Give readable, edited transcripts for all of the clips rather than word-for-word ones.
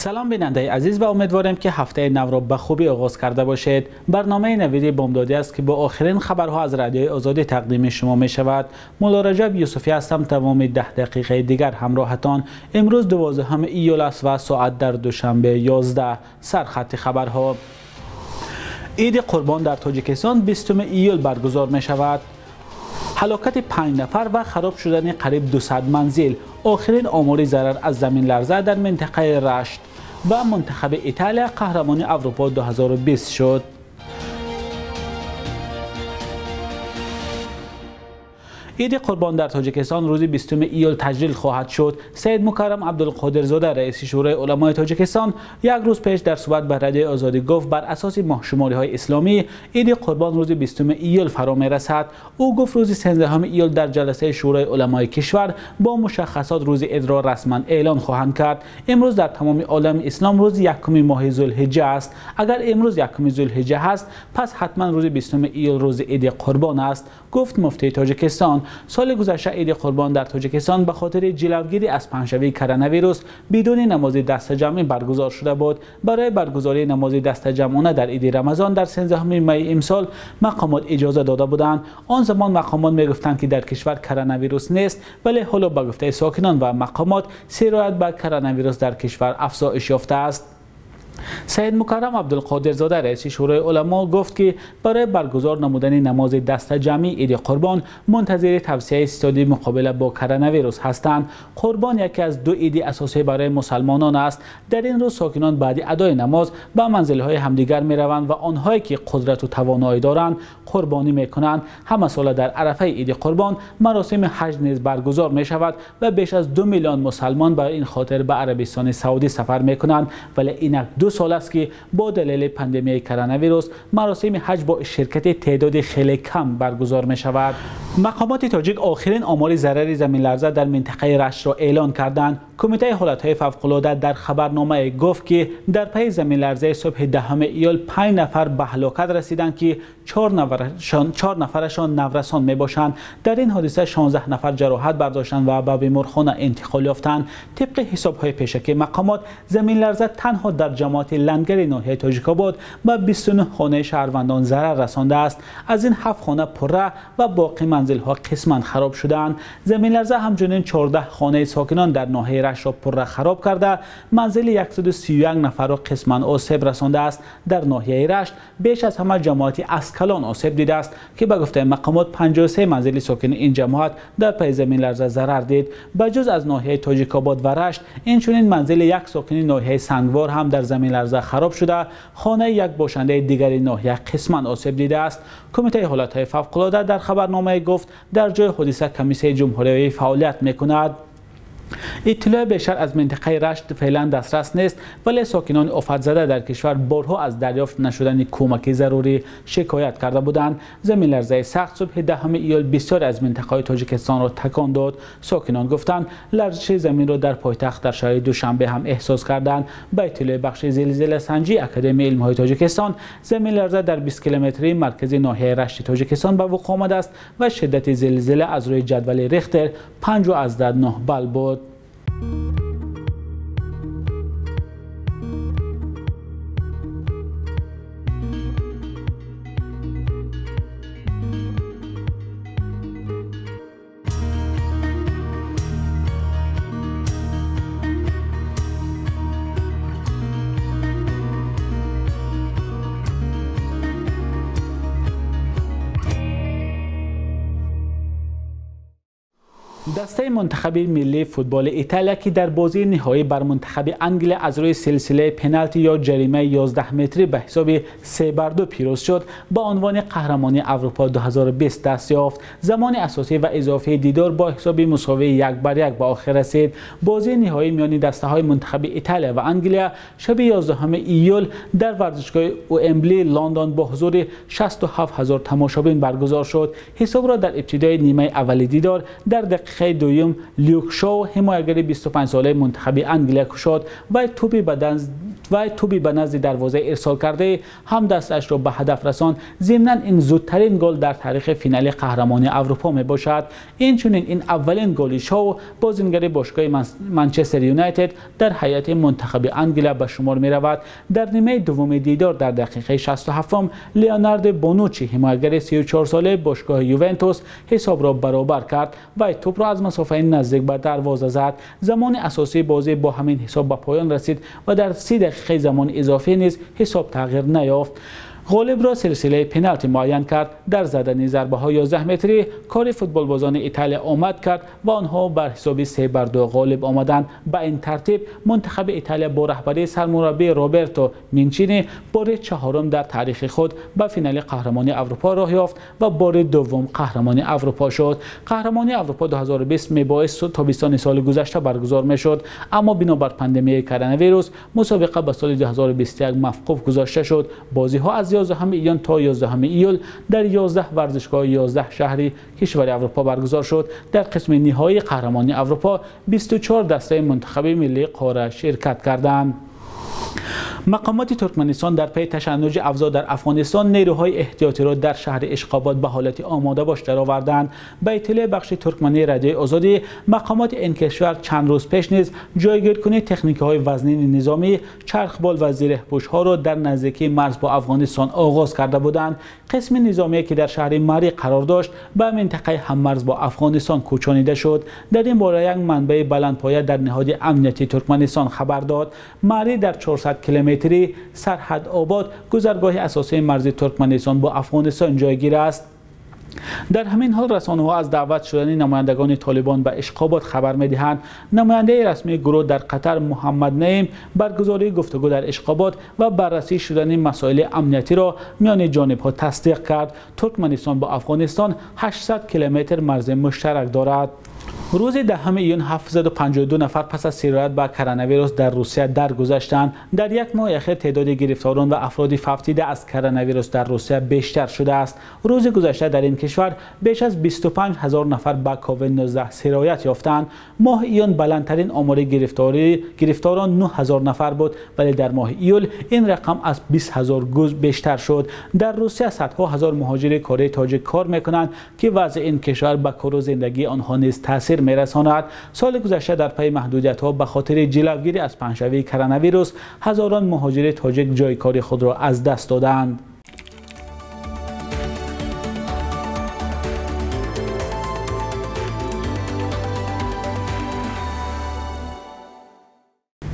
Салом бинандаи азиз ва умедворем ки ҳафтаи навро ба хубӣ оғоз карда бошед. Барномаи навиди бомдодӣ аст ки бо охирин хабарҳо аз Радиои Озодӣ тақдими шумо мешавад. Мулло Раҷаб Юсуфӣ ҳастам. Тамоми 10 дақиқаи дигар ҳамроҳатон. Имрӯз 12 июл аст ва соат дар Душанбе 11. Сархати хабарҳо. Иди Қурбон дар Тоҷикистон 20 июл баргузор мешавад. Ҳалокати 5 нафар ва хароб шудани қариб 200 манзил. Охирин омори зарар аз заминларза дар минтақаи Рашт. Ва мунтахаби Италия қаҳрамони Аврупо 2020 шуд. Иди Қурбон дар Тоҷикистон рӯзи 20 июл таҷлил хоҳад шуд. Саид Мукаррам Абдулқодирзода, раиси Шӯрои уламои Тоҷикистон, як рӯз пеш дар суҳбат ба Радиои Озодӣ гуфт, бар асоси моҳшумориҳои исломӣ Иди Қурбон рӯзи 20 июл фаро мерасад. Ӯ гуфт рӯзи 13 июл дар ҷаласаи Шӯрои уламои кишвар бо мушаххасот рӯзи идро расман эълон хоҳанд кард. Имрӯз дар тамоми олами ислом рӯзи якуми моҳи Зулҳиҷҷа аст. Агар имрӯз якуми Зулҳиҷҷа ҳаст, пас ҳатман рӯзи 20 июл рӯзи Иди Қурбон аст, гуфт муфтии Тоҷикистон. Соли гузашта Иди Қурбон дар Тоҷикистон ба хотири ҷилавгирӣ аз паҳншавии коронавирус бидуни намози дастаҷамъӣ баргузор шуда буд. Барои баргузории намози дастаҷамъона дар Иди Рамазон дар 13 майи имсол мақомот иҷоза дода буданд. Он замон мақомот мегуфтанд ки дар кишвар коронавирус нест, вале ҳоло ба гуфтаи сокинон ва мақомот сироят ба коронавирус дар кишвар афзоиш ёфтааст. Саид Мукаррам Абдулқодирзода, раиси Шӯрои уламо, гуфт ки барои баргузор намудани намози дастаҷамъии Иди Қурбон мунтазири тавсияи ситоди муқобила бо коронавирус ҳастанд. Қурбон яке аз ду иди асосӣ барои мусалмонон аст. Дар ин рӯз сокинон баъди адои намоз ба манзилҳои ҳамдигар мераванд ва онҳое ки қудрату тавоноӣ доранд қурбонӣ мекунанд. Ҳамасола дар арафаи Иди Қурбон маросими ҳаҷ низ баргузор мешавад ва беш аз 2 миллион мусалмон ба ин хотир ба Арабистони Саудӣ сафар мекунанд. Вале инак 2 сол аст ки бо далели пандемияи коронавирус маросими ҳаҷ бо ширкати теъдоди хеле кам баргузор мешавад. Мақомоти тоҷик охирин омори зарари заминларза дар минтақаи Раштро эълон карданд. Кумитаи ҳолатҳои фавқулода дар хабарномае гуфт ки дар пайи заминларзаи субҳи 10 июл 5 нафар ба ҳалокат расиданд ки 4 нафарашон наврасон мебошанд. Дар ин ҳодиса 16 нафар ҷароҳат бардоштанд ва ба беморхона интиқол ёфтанд. Тибқи ҳисобҳои пешакии мақомот, заминларза танҳо дар ҷамоати Лангари ноҳияи Тоҷикобод ба 29 хонаи шаҳрвандон зарар расондааст. Аз ин 7 хона пурра ва боқӣ манзилҳо қисман хароб шудаанд. Заминларза ҳамчунин 14 хонаи сокинон дар ноҳияи Раштро пурра хароб карда, манзили 131 нафарро қисман осеб расондааст. Дар ноҳияи Рашт беш аз ҳама ҷамоати Аскалон осеб дидааст ки ба гуфтаи мақомот 53 манзили сокини ин ҷамоат дар пайи заминларза зарар дид. Ба ҷуз аз ноҳияи Тоҷикобод ва Рашт, инчунин манзили як сокини ноҳияи Сангвор ҳам дар заминларза хароб шуда, хонаи як бошандаи дигари ноҳия қисман осеб дидааст. Кумитаи ҳолатҳои фавқулода дар хабарномае гуфт дар ҷои ҳодиса комиссияи ҷумҳуриявӣ фаъолият мекунад. Иттилои бештар аз минтақаи Рашт феълан дастрас нест, вале сокинони офатзада дар кишвар борҳо аз дарёфт нашудани кӯмаки зарурӣ шикоят карда буданд. Заминларзаи сахт субҳи 10 июл бисёре аз минтақаҳои Тоҷикистонро такон дод. Сокинон гуфтанд ларзиши заминро дар пойтахт дар шаҳри Душанбе ҳам эҳсос карданд. Ба иттилои бахши зилзиласанҷии Академияи илмҳои Тоҷикистон, заминларза дар 20 километрии маркази ноҳияи Рашти Тоҷикистон ба вуқӯъ омадааст ва шиддати зилзила аз рӯи ҷадвали Рихтер 5.9 бал буд. Дастаи мунтахаби миллии футболи Италия ки дар бозии ниҳоӣ бар мунтахаби Англия аз рӯи силсилаи пеналти ё ҷаримаи 11 метрӣ ба ҳисоби 3-2 пирӯз шуд, ба унвони қаҳрамони Аврупо 2020 даст ёфт. Замони асосӣ ва изофии дидор бо ҳисоби мусовии 1-1 ба охир расид. Бозии ниҳоӣ миёни дастаҳои мунтахаби Италия ва Англия шаби 11 июл дар варзишгоҳи Уэмбли Лондон бо ҳузури 67 ҳазор тамошобин баргузор шуд. Ҳисобро дар ибтидои нимаи аввали дидор дар дақиқаи дуюм Люк Шоу, ҳимоягари 25-солаи мунтахаби Англия кушод ва Вай тӯби ба назди дарвоза ирсол карда ҳам дасташро ба ҳадаф расонд. Зимнан ин зудтарин гол дар таърихи финали қаҳрамонии Аврупо мебошад. Инчунин ин аввалин голи Шоу, бозингари бошгоҳи Манчестер Юнайтед, дар ҳайати мунтахаби Англия ба шумор меравад. Дар нимаи дуввуми дидор дар дақиқаи 67 Леонардо Бонуччи, ҳимоятгари 34-солаи бошгоҳи Ювентус, ҳисобро баробар кард. Вай тӯпро аз масофаи наздик ба дарвоза зад. Замони асосии бозӣ бо ҳамин ҳисоб ба поён расид ва дар 30 дақиқаи замони изофӣ низ ҳисоб тағйир наёфт. Ғолибро силсилаи пеналти муайян кард. Дар задани зарбаҳои 11 метрӣ кори футболбозони Италия омад кард ва онҳо бар ҳисоби 3-2 ғолиб омаданд. Ба ин тартиб мунтахаби Италия бо раҳбарии сармураббӣ Роберто Манчини бори чаҳорум дар таърихи худ ба финали қаҳрамонии Аврупо роҳ ёфт ва бори дуввум қаҳрамони Аврупо шуд. Қаҳрамонии Аврупо 2020 мебоист тобистони соли гузашта баргузор мешуд, аммо бинобар пандемияи коронавирус мусобиқа ба соли 2021 мавқуф гузошта шуд. Бозиҳо аз 11 июн то 11 июл дар 11 варзишгоҳи 11 шаҳри кишвари Аврупо баргузор шуд. Дар қисми ниҳоии қаҳрамонии Аврупо 24 дастаи мунтахаби миллии қора ширкат карданд. Мақомоти Туркманистон дар пайи ташаннуҷи авзоъ дар Афғонистон нерӯҳои эҳтиётиро дар шаҳри Ишқобод ба ҳолати омодабош дароварданд. Ба иттилои бахши туркмании Радиои Озодӣ, мақомоти ин кишвар чанд рӯз пеш низ ҷойгиркунии техникаҳои вазнини низомӣ, чархбол ва зиреҳпӯшҳоро дар наздикии марз бо Афғонистон оғоз карда буданд. Қисми низомие ки дар шаҳри Мари қарор дошт ба минтақаи ҳаммарз бо Афғонистон кӯчонида шуд. Дар ин бора як манбаи баландпоя дар ниҳоди амниятии Туркманистон хабар дод. Мари дар 400 километри сарҳад обод, гузаргоҳи асосии марзи Туркманистон бо Афғонистон ҷойгир аст. Дар ҳамин ҳол расонаҳо аз даъват шудани намояндагони Толибон ба Ишқобод хабар медиҳанд. Намояндаи расмии гурӯҳ дар Қатар Муҳаммад Наим баргузории гуфтугӯ дар Ишқобод ва баррасӣ шудани масоили амниятиро миёни ҷонибҳо тасдиқ кард. Туркманистон бо Афғонистон 800 километр марзи муштарак дорад. Рӯзи 10 июн 752 нафар пас аз сироят ба коронавирус дар Русия даргузаштанд. Дар як моҳи охир теъдоди гирифторон ва афроди фавтида аз коронавирус дар Русия бештар шудааст. Рӯзи гузашта дар ин кишвар беш аз 25 ҳазор нафар ба COVID-19 сироят ёфтанд. Моҳи июн баландтарин омори гирифторон 9 ҳазор нафар буд, вале дар моҳи июл ин рақам аз 20 ҳазор гуз бештар шуд. Дар Русия садҳо ҳазор муҳоҷири кории тоҷик кор мекунанд, ки вазъи ин кишвар ба кору зиндагии онҳо низ таъсир мерасонад. Соли гузашта дар пайи маҳдудиятҳо ба хотири ҷилавгирӣ аз паҳншавии коронавирус ҳазорон муҳоҷири тоҷик ҷои кори худро аз даст доданд.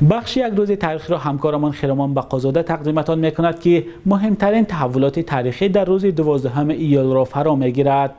Бахши як рӯзи таърихиро ҳамкорамон Хиромон Бақозода тақдиматон мекунад, ки муҳимтарин таҳаввулоти таърихӣ дар рӯзи 12 июлро фаро мегирад.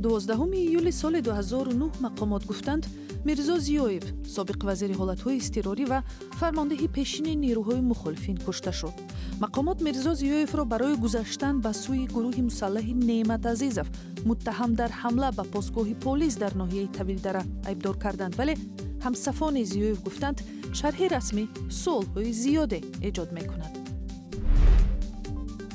12 июли соли 2009 мақомот гуфтанд, Мирзо Зиёев, собиқ вазири ҳолатҳои изтирорӣ ва фармондеҳи пешини нерӯҳои мухолифин, кушта шуд. Мақомот Мирзо Зиёевро барои гузаштан ба сӯи гурӯҳи мусаллаҳи Неъмат Азизов, муттаҳам дар ҳамла ба постгоҳи полис дар ноҳияи Тавилдара, айбдор карданд, вале ҳамсафони Зиёев гуфтанд, шарҳи расмӣ суолҳои зиёде эҷод мекунад.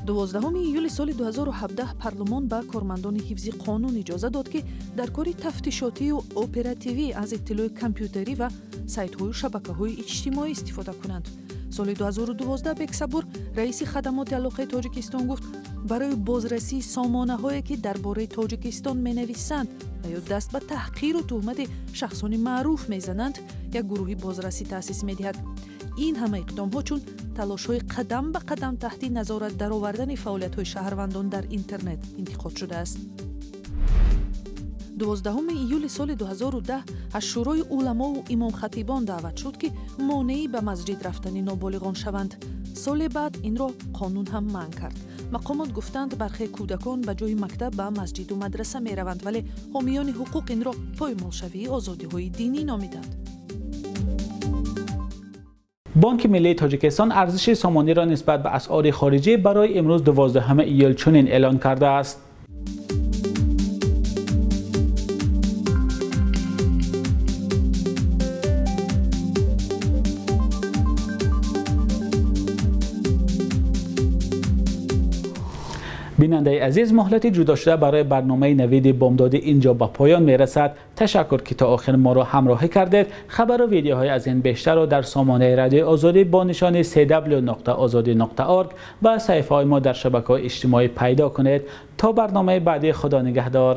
12 июли соли 2017 парлумон ба кормандони ҳифзи қонун иҷоза дод, ки дар кори тафтишотию оперативӣ аз иттилои компютерӣ ва сайтҳою шабакаҳои иҷтимоӣ истифода кунанд. Соли 2012 Бексабур, раиси хадамоти алоқаи Тоҷикистон, гуфт, барои бозрасии сомонаҳое, ки дар бораи Тоҷикистон менависанд ва ё даст ба таҳқиру туҳмати шахсони маъруф мезананд, як гурӯҳи бозрасӣ таъсис медиҳад. Ин ҳама иқдомҳо чун талошҳои қадам ба қадам таҳти назорат даровардани фаъолиятҳои шаҳрвандон дар интернет интиқод шудааст. 12 июли соли 2010 аз Шӯрои уламову имомхатибон даъват шуд, ки монеӣ ба масҷид рафтани ноболиғон шаванд. Соли баъд инро қонун ҳам манъ кард. Мақомот гуфтанд, бархе кӯдакон ба ҷои мактаб ба масҷиду мадраса мераванд, вале ҳомиёни ҳуқуқ инро поймолшавии озодиҳои динӣ номиданд. Бонки Миллии Тоҷикистон арзиши сомониро нисбат ба асъори хориҷӣ барои имрӯз 12 июл чунин эълон кардааст. Бинандаи азиз, муҳлати ҷудошуда барои барномаи Навиди Бомдодӣ инҷо ба поён мерасад. Ташаккур, ки то охир моро ҳамроҳӣ кардед. Хабару видеоҳои аз ин бештарро дар сомонаи Радиои Озодӣ бо нишони cw.ozodi.org ва саҳифаҳои мо дар шабакаҳои иҷтимоӣ пайдо кунед. То барномаи баъдӣ, Худо нигаҳдор.